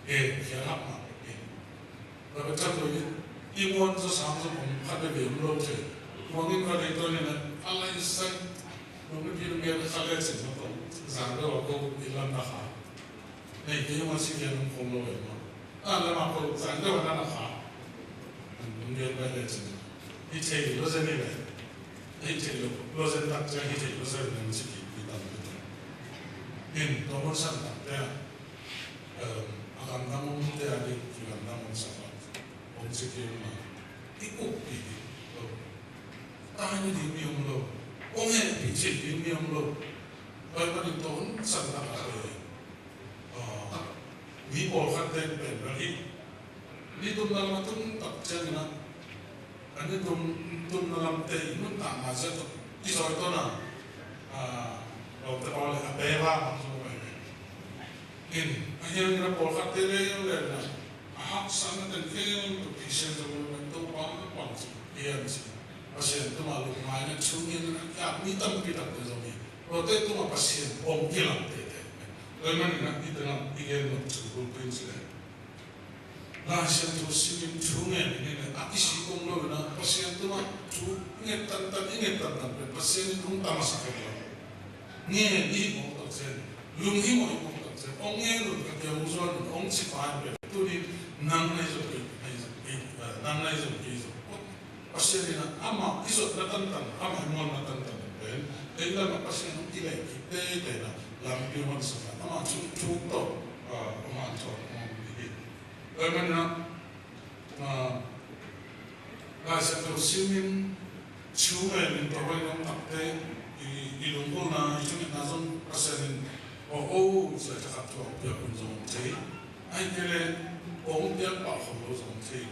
Gen khial hak mah en. Tua bek chat lo in i muan zaw sang zaw om khat bek ve om lo thei. Kuang in va leitawi ni leng a lai sai. Lungpi lunggen khat le cin ma tawh. Zang deuh a ko i lam na kha. Nei kei ung a si gen ung khol lo e maw. A, lama ko zang deuh a na na kha. Ung gen bai le cin. Hi thei lo zen hi le. Hi thei lo, lo zen tak ciang hi thei lo zen nang ci ki, ki tam ki tam. In, tua mun san tak te a. Em, a gamdang ung te a di, ki gamdang ung sa pa. Ung ci ki ung ma. I uk pi di. Lo. Tai ni di mi ung lo. Ung e pi ci di mi ung lo. Bai ma di tua mun san tak a. Ah, mi pawlkhat te pen bel hi. Ni tumna lam a tum tak ciangin a, a ni tum, tumna lamte i nuntakna zia tawh i zawi tawn a, ah, lawmte pau le a pe va bang zong pai ve. In, a hiangin a pawlkhat te le le na, a haksatna teng khempeuh Pasian zong lo pen Topa pang ci, hian ci. Pasian tuma lungmaina thu ngen a kiat mi tampi takte zong hi. Tuate tungah Pasian hong kilak tete. Tua ahih manin ah i tungah i gen nop thu bulphuh in ci leh, Lai Siangtho simin thu ngen in, a kisik om lo in ah Pasian tungah thu nget tantan, i nget tantan pen Pasian in hong tam a sak hi lo. Ngen i hih mawk tak ciang, lung himawh i hih mawk tak ciang, hong ngen un, ka kiang hong zuan un, hong ci pa in pen tuni in nang na hi zong kei, na hi zong kei, eh, nang na hi zong kei zong. Pasian in ah amah i zotna tantan, amah i muanna tantan in pen, ei lamah Pasian hong kileh kik teitei in ah lampi hong honsak a, amah thu, thu tawh, ah, hong hanthawn hong om ding hi. Tua ahih manin ah, ah, Lai Siangtho simin thu ngen in tua bang hong takte i, i lunggulhna, i thungetna zong Pasian in aw, aw, zia thakhat thu a hong piak hun zong om thei. Ahih kei leh hong piak pah khol lo zong om thei.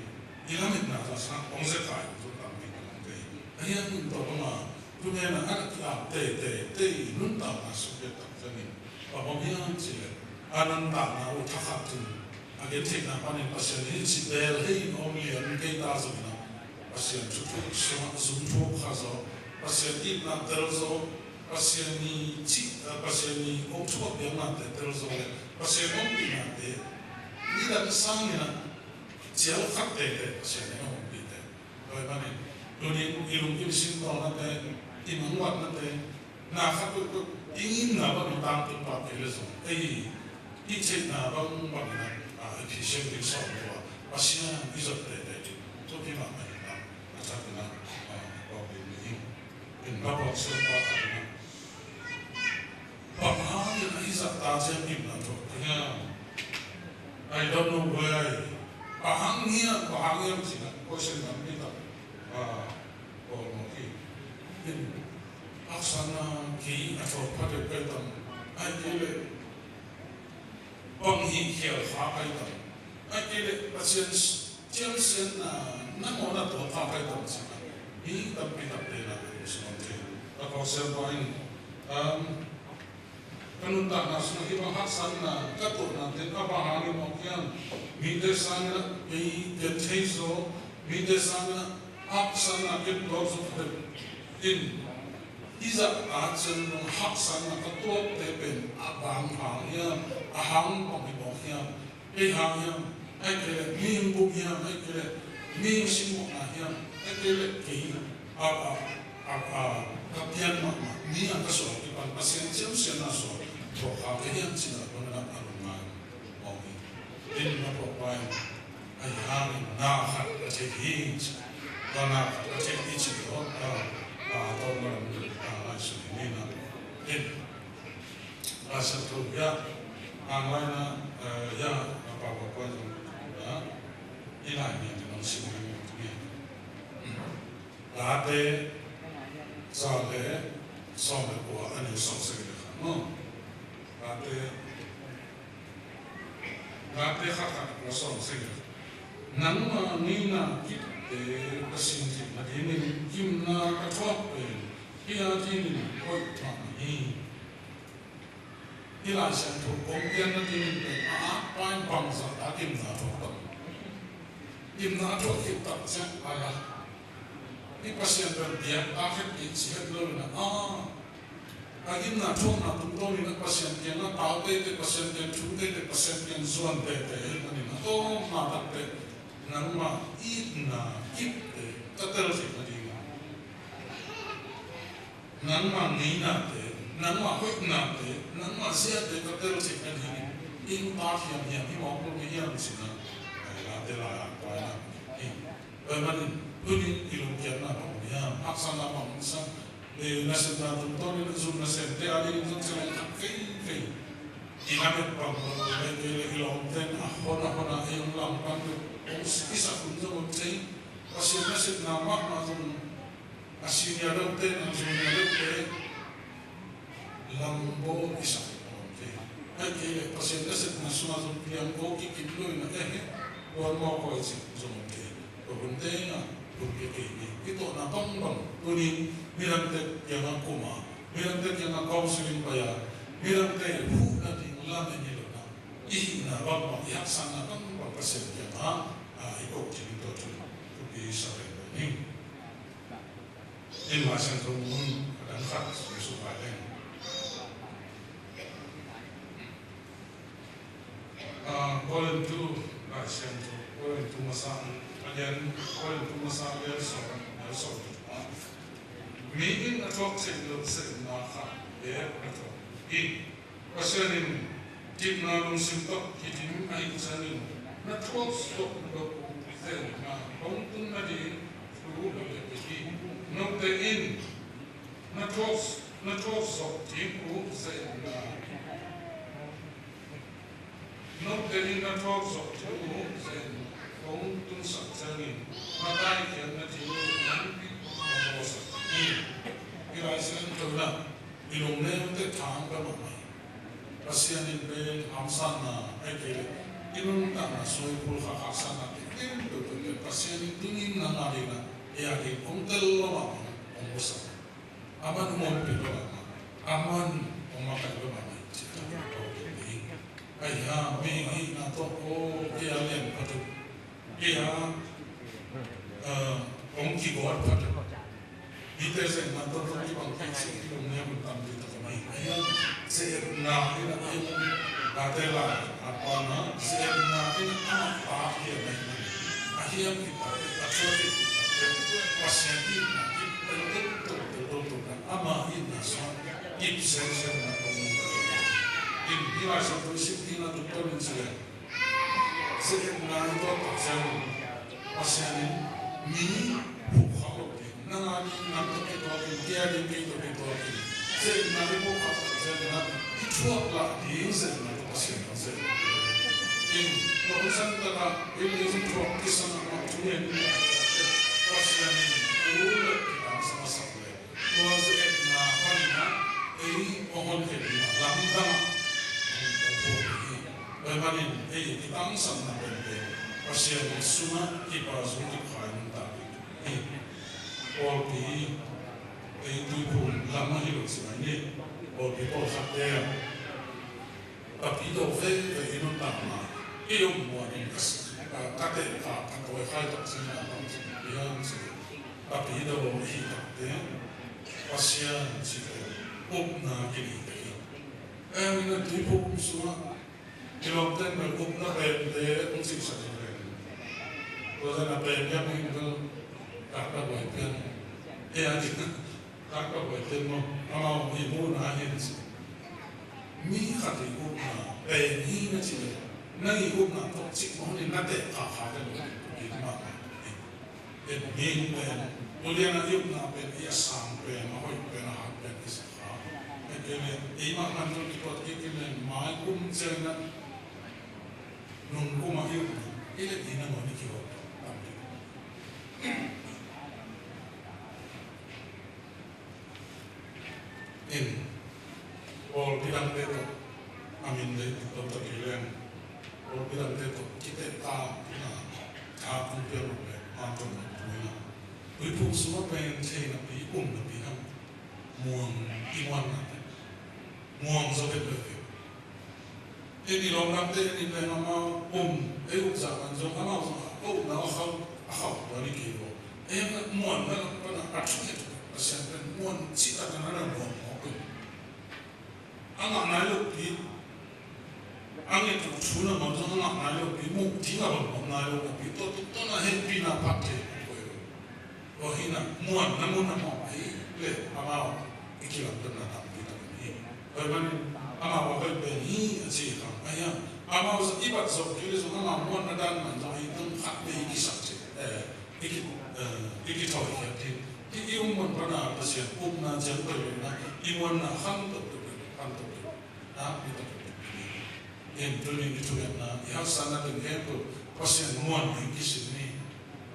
I lametna zong sang hong zekai zong tampi om thei. Ahi hangin tua bang a thungen a, a na ki-ap teitei, tei i nuntakna sung pek tak ciangin a bang hiam cih leh a nuntakna uh thakhat in a gentheihna panin Pasian in hih ci bel hei in om lian kei ta zongin ah Pasian thuthuk sungah zum thuk kha zaw, Pasian itna tel zaw, Pasian i cih, eh, Pasian i hong thuak piaknate tel zaw le Pasian hong pihnate nidang sangin ah cial khat teitei Pasian in hong pite. Tua ahih manin tuni in i lungkim sintawlnate, i mangbatnate, na khat peuhpeuh i ngimna bang i tangtung pah kei leh zong, ei i theihna bangbang in ah, ah, i phisiam ding sawm lo a, Pasian i zot teitei ding thupi mahmah hi in ah, a thak in ah, ah, kawk ding hi ing. In na kawk sawm pah khat in ah, bang hangin a i zahtak ciang gimna thuak ka hiam? I don't know why. Bang hang hiam, bang hang hiam ci-in ah question tampi tak, ah, bawl mawk hi. In, haksatna kei a thuak pha deuh ka hi tam. Ahih kei leh bang hih khial kha ka hi tam. Ahih kei leh Pasian ciamsiatna nangawn a tuak kha ka hi tam ci-in ah mi tampi takte in ah hong sung thei. Ka kawk siapa in, um, ka nuntakna sungah hih bang haksatna ka tuahnate a bang hangin mawk hiam? Mite sangin ah kei genthei zaw, mite sangin ah haksatna ka tuak zaw, in i zahtak ciang dong haksatna ka tuakte pen a bang hang hiam, a hang bang hi mawk hiam? Kei hang hiam, ahih kei leh mi hong buk hiam, ahih kei leh mi hong simmawhna hiam, ahih kei leh kei a, a, a, a, ka pian mahmah mi a ka suak hi Pasian siamsiamna suak, thuak kha ka hiam cih lam bang na a lungngai mawk hi. In na thuak pa in, ahi hangin na khat ka thei hi ci. Tua na khat ka thei hi ci lo, a, a, tawh ma lam, a, lai sung hi ni na. In, Lai Siangtho hia, a, lai na, a, hia, a, pa pa pa zong, a, i lai ni ni nong sim ni ni. Late za le sawm le kua, a neu sawm sagih le khat maw? Late, Late khat khat kua sawm sagih le khat. Nangma ngeina kipte ka sin theih nadingin gimna ka thuak pen hih a dingin hoih mahmah hi. Hih Lai Siangtho kong gen nadingin pen a atpa in bangzah a gimna thuak tam. Gimna a thuak khit tak ciang a la, hih Pasian pen biak a khet kik si het lo in a, a gimna thuakna tungtawnin a Pasian kiangah tau teitei, Pasian kiang thu teitei, Pasian kiang zuan teitei ahih manin a tawpna takteh nangma itna kipte ka tel theih nadingin, nangma ngeinate, nangma hoihnate, nangma ziate ka tel theih nadingin, inn tak hiamhiam hih mawk lo na hiam ci-in a, a Late lai-ah pai na hi. Tua ahih manin tuni-in i lungkiatna bang hiam, haksatna bang hiam, eh, nasepna tungtawnin a zum nasemte a dingin zong ci leng khat veivei i lamet bang lo, eh, eh, i lawmte in a hon a hon a ei hong lam pan lo, hong i sak hun zong om thei, Pasian nasepna mahmah zong a senior deuhte, a junior deuhte lambaw i sak hi mawk om thei. Ahih kei leh Pasian nasepna sungah zong piang ko kikim lo in a, eh, eh, puan mawk ko i cih zong om thei. Tua hun tengah hun kikei ni. I tawhna bangbang tuni-in midangte kiangah kum a, midangte kiangah counseling pai a, midangte huh nading lamen hi lo in a, i hihna bangbang, i haksatna bangbang Pasian kiangah, a, i koh ding tua thu thupi sa reng ni. In Lai Siangtho mun a dang khat sung sung lai leng. Ah, Korintu Lai Siangtho, Korintu masa a lian, Korintu masa a lian sawm, lian sawm. Mi in a thuak theih loh sehna khat bek a thuak hi. Pasian in dikna lungsim tawh kidim ahih ciangin na thuak zawh loh sehna hong tun nading thu lo leh hi. Note in na thuak, na thuak zawh ding uh sehna, note in na thuak zawh ding uh sehna hong tunsak ciangin na taikhiatna ding uh nang bek hong bawlsak hi. Hih Lai Siangtho in a i lungnem teh thang pia mahmah hi. Pasian in pen hamsatna, ahih kei leh i nuntakna sung i phulkhat haksatna tengteng peuhpeuh pen Pasian in tuni-in nang a dingin a, ei a dingin hong tel lo mahmah, hong bawlsak. Aman hong ompih lo mahmah, aman hong makaih lo mahmah hi ci-in a, ahi hang mi hihna tawh, aw, kei a lian pha tuk, kei a, eh, hong kiguat pha tuk. Hihte zehna tawh zong kibang kik seh, kilawm nia hun tampi tak om hi. Ahi hang zehna in a, ahi hang Late lai a pan a, zehna in a, amah tak hiam ahih manin, a hiam khit takteh, a thuak khit takteh, Pasian itna kip tel tel tel tel tel tel na, ama itna sungah kip zel zel na om. In hih Lai Siangtho i sim ding a, tungtawn in ci leng, zehna i tuak tak ciangin Pasian in mi phukha lo ding, nang a ding nang tawh kituak in, kei a ding kei tawh kituak in, zehna i phukha tak ciangin a, i thuak lah ding zehna tawh Pasian in zehna. In, tua hun sang takah ei leh ei thuak kisam a, mah thu ngen in, Pasian in thu leh kitangsa a sak leh, tua zehna panin a, ei hong honkhia ding a lamdang a hong phuak hi. Tua ahih manin ei i tangsapna penpen Pasian sungah kipazu kipkhai nuntak hi. Pawlpi, ei Tuiphum lam ahi lo ci mai ni. Pawlpi pawlkhatte a, papi do veivei i nuntakna i om muan in ka, ka, ka teh ka, ka tawi khai tak ciangin a bang ci hiam cih leh, papi do i hih takteh Pasian cihte upna kinei thei hi. Ei in a Tuiphum sungah i lawmte in bel upna pente hong cihsak hi leh, tua zah a pen hiam hi in bel, taktak huai pian. Ei a ding taktak huai pian maw? Amau i muhna hi in ci. Mi khat i upna pen hi na ci leh, nang i upna tawh cik mawk in na teh khakha ka lo, i mahmah. En, mi pen, tu lian a i upna pen i a sang pen, a hoih pen, a hat pen i sa kha. En, en, en, i mahmah tawh kituat kik in, en, mai kum ciang na nung kum a i upna, i leh i nangawn i kihawm tampi. In, pawlpi dangte tawh, a min lei tawh tawh kileng, pawlpi dangte tawh kiteh ta, ina, tha kong piak lo le, man tawh man tawh ina. Tuiphuk sungah pen theihnapi, umnapi hang, muang, i muanna te. Muang zaw vet lo ve. Ei i lawmdangte, ei i pen amau um, ei uk zah man zong amau zong a upna a khauh, a khauh tua ni kei lo. Ei a muanna lam pan a thu het, Pasian pen muan cih tak a na na muan mawk in. A ngah nai lopi, a nget uh thu na man zong a ngah nai lopi, muh ding a bang bang nai lopi, tua tuk tua na hehpihna phat thei koi lo. Tua hi na, muanna mun a mawh ahi leh amau i kilamdanna tampi tak hi. Tua ahih manin amau a hoih pen hi a ci kha, ahi hang amau zong i bat zawh kei leh zong amau muanna dan man zong ahi tung khat vei i kisak thei, eh, i ki, eh, i kithawi khiat hi. Hih i um mun pan a Pasian upna ciang tua hi na, i muanna khang tuk tuk, khang tuk tuk. Na, i tuk tuk. In tuni i thungetna, i haksatna teng khempeuh Pasian muan ding kisin ni.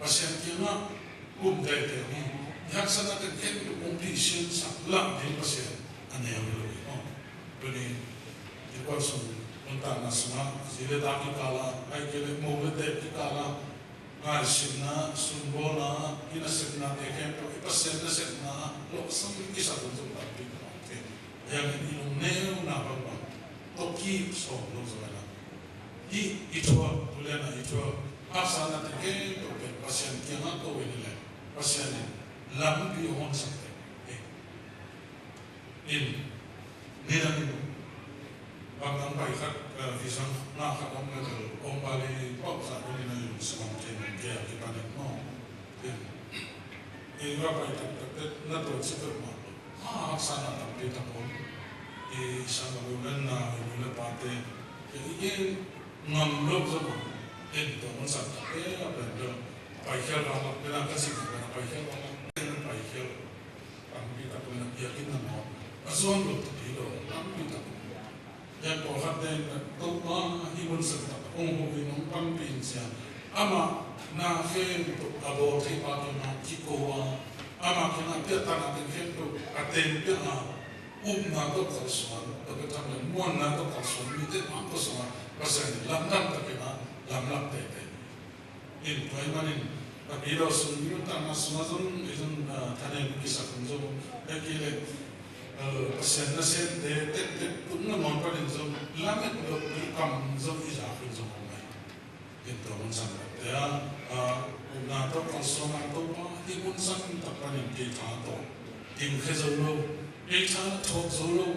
Pasian kiangah kum teitei ni. I haksatna teng khempeuh hong phisiansak lah ding Pasian a neu hi lo hi maw. Tuni i kuan sung nuntakna sungah zi le ta kikal ah, ahih kei leh mo le te kikal ah, ngaihsutna, sunbawlna, i nasepnate khempeuh i Pasian nasepna lawhsam kisak hun zong tampi tak om thei. Ahi hangin i lungneuna bangbang tawh kisawm lo zong a na. Hih i thuak, tu lian a i thuak haksatnate khempeuh pen Pasian kiangah ko in leh Pasian in lampi hong honsak thei. In, nidang in bang dang pai khat, eh, visa ngah khat om leh bel om bali pau sa dong in a lungsim om thei, kei a kipan in maw. In, in va pai taktak teh na tuat sia peuhmah lo. Ha, haksatna tampi tak om. I sang a lo len na, i nu le pate, i gen ngam lo zong om. In, tua mun sang takte a pen dong paikhial vanglak pen a ka cih pen a paikhial vanglak pen a paikhial. Tampi tak in a biakinn nangawn a zuan lo tampi lo, tampi tak. Hian pawlkhatte in Topa hih mun siangtho hong huh in hong panpih in cia. Amah na khempeuh a bawl thei pa kiangah kiko a, amah kiangah piahtana teng khempeuh a tengpiak a, upna tawh kalsuan, tua bek tham lo in muanna tawh kalsuan mite mangkawsung a Pasian in lamdang takin a lamlak teitei. In tua ahih manin a pi lo sung i nuntakna sungah zong ei zong, ah, thanem kisak hun zong, ahih kei leh, ah, Pasian nasemte tektek tung nangawn panin zong lamet lopi kam zong i zak hun zong om ahi. In tua hun sang takte ah, ah, upna tawh kalsuan a Topa hih hun sang tak panin kei tha tawh dingkhia zo lo, kei tha thawk zo lo,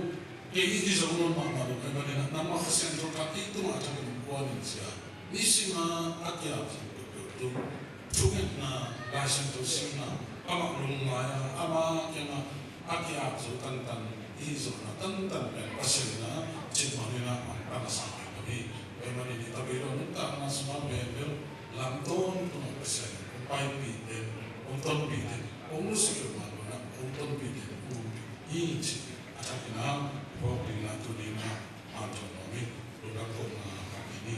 kei hi zo lo mahmah lo ka hih manin ah nangmah Kha Siangtho tha kei tungah thakin kuan in cia. Nisim a a kiak zo peuhpeuh tung thungetna, Lai Siangtho simna, amah lungngai a, ama kiangah a kiak zo tantan, i hih zawhna tantan pen Pasian in a cih manin a mangpan a sa kei lo hi. Tua ahih manin i tabei lo nuntakna sungah bembel lam tawntung ah Pasian in hong paipih den, hong tonpih den, hong nusia kei mah lo in a hong tonpih den, hong umpih hi cih a thakin a i phawk dingin a tuni in a manthawn nuam hi. Lungdam kohna khat hi ni.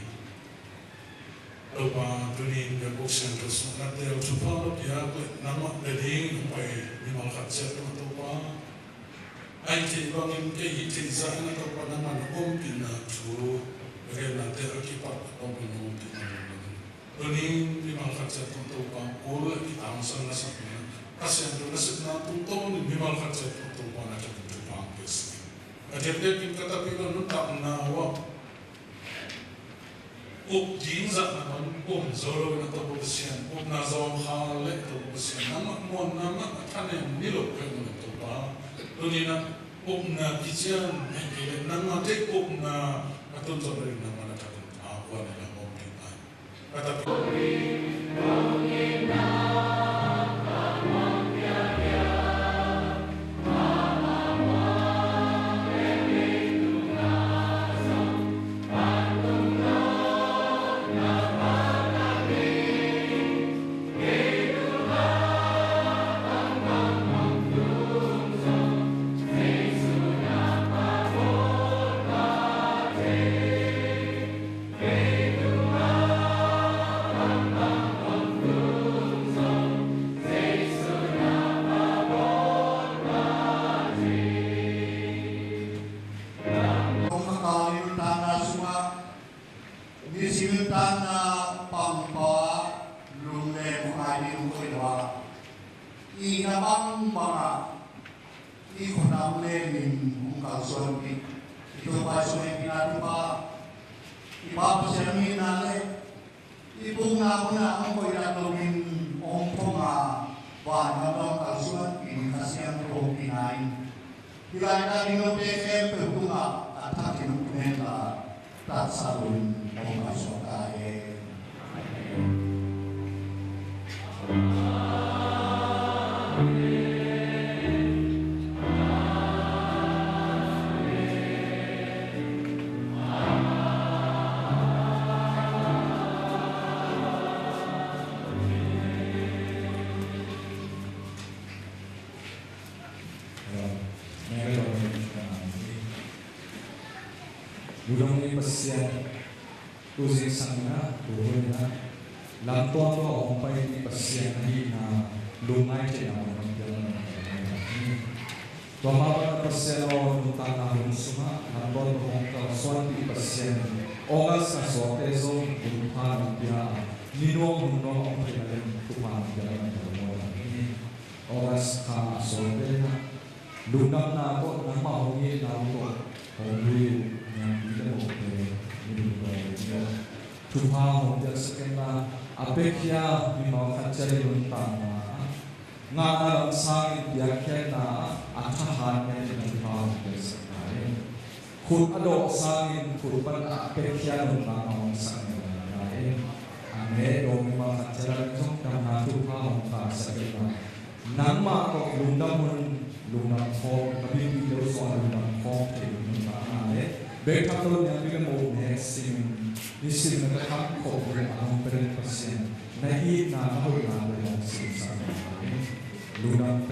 Topa, tuni in biakbuk siangtho sungah na teel thupha na piak leh nangmah bia ding hong pai mimal khat ciat tungah Topa, a hih theih bangin kei hih theih zah in a Topa nangmah na ompihna thu na gennate a kipat a ompih na ompihna lungdam in. Tuni in mimal khat ciat tungah Topa kul leh kitangsan na sak in a Kha Siangtho nasepna tungtawnin mimal khat ciat tungah Topa na thakin thupha hong pia sih in. A diakdiakin ka tapidaw nuntakna uah up ding zah nangawn um zo loin a Topa Pasian, upna zawngkhal leh Topa Pasian nangmah muanna mah a thanem ni lo ka hih manin Topa, tuni in a upna kician ahih kei leh nangmah deih upna a tun zawh loin nangmah na thakin a kuan in a hong ompih lai. Ka tapidaw. Tanna pangpa lungleng hong ai ding hong koih lo a, i na bangbang ah i khut a hong lemin hong kalsuanpih i Topa i sung hehpihna thupha, i Pa Pasian hong itna le i pukna mun ah hong koihdan loin hong thong a, vangam ah hong kalsuanpih Kha Siangtho hong pina in, hih laitak ding note khempeuh tungah a thakin hong tung hen la, taksa loin hong kalsuan ta hen. Lungdam ung ei Pasian, tu zingsang in ah, tu hun in ah, lamtuam tawh hong pai i Pasian ahihna lungngaih theihna hong piak. Tua mah bangin Pasian aw, nuntakna hun sungah lamtuam tawh hong kalsuanpih Pasian, August a sawlte zong hun pha nong pia a, ni nuam hun nuam hong pia in thupha nong pia in August kha a sawlte in ah lungdamna tawh nangmah hong itna uh tawh hong lui uh niampi le mote, ni lungdam uh. Thupha hong piaksak in la, a piakhia mimal khat ciat i nuntakna ah ngahna lam sangin piakkhiatna ah a thahat ngiat in thupha hong piaksak ta in. Khut a dawh sangin khut pan a piakhia nuntakna hong sak ngiat ta in. A met dawh mimal khat ciat ah zong damna thupha hong kansak in la, nangmah tawh lungdam hun, lungdam khawm, ka mipite uh zong a lungdam khawm thei hun nuntakna le bek tham lo niampi le mote simin, nisim na ka kham khop hun a hong pia den Pasian, na itna na hoihna le hong simsak in. Lungdam